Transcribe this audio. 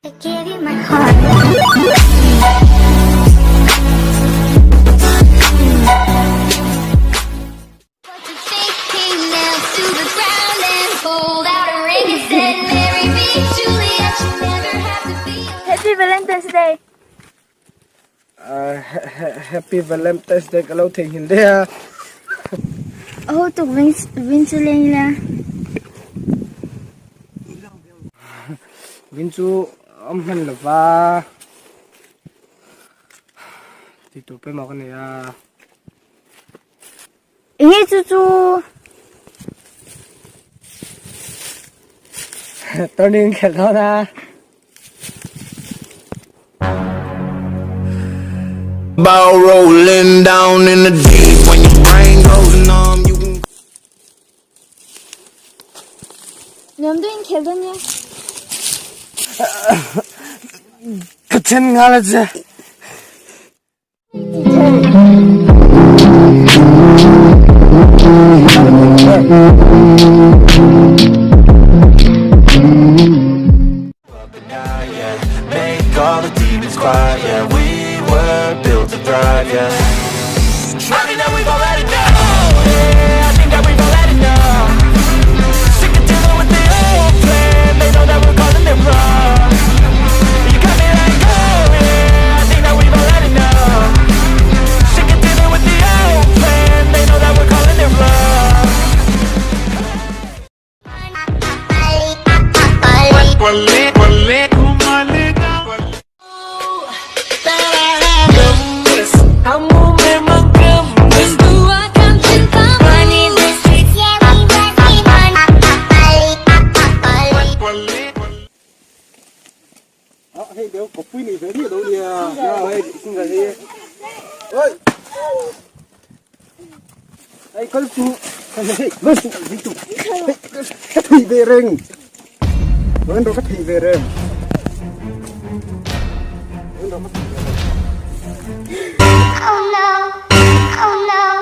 I gave you my heart. Put the fake king nails to the ground and pulled out a ring and said, Marry me, Juliet, you never have to be alone. Happy Valentine's Day. Happy Valentine's Day ka lo theihnghilh daih a. Aho tuk vin chu leng ila. Vin chu awm hman lova tih tur pawimawh ka nei a. Enge chu chu? Turning khelh dawn a. About rolling down in the deep when your brain goes numb you can Nuam deuhin khelh dawn nia. Ka then nghal a che. Make all the demons quiet, yeah We were built to thrive, yeah I think that we've all had enough Yeah, I think that we've all had enough Sick of dealing with the old plan They know that we're calling it wrong You got me like, oh yeah I think that we've all had enough Sick of dealing with the old plan They know that we're calling it wrong Hei deuh kawppui nei ve miah lo nia hei single hi oi hei kal chu hei hei hei tu ka thei ve reng Ron ro ka thei ve reng Ron ro ka thei ve reng Oh no, oh no.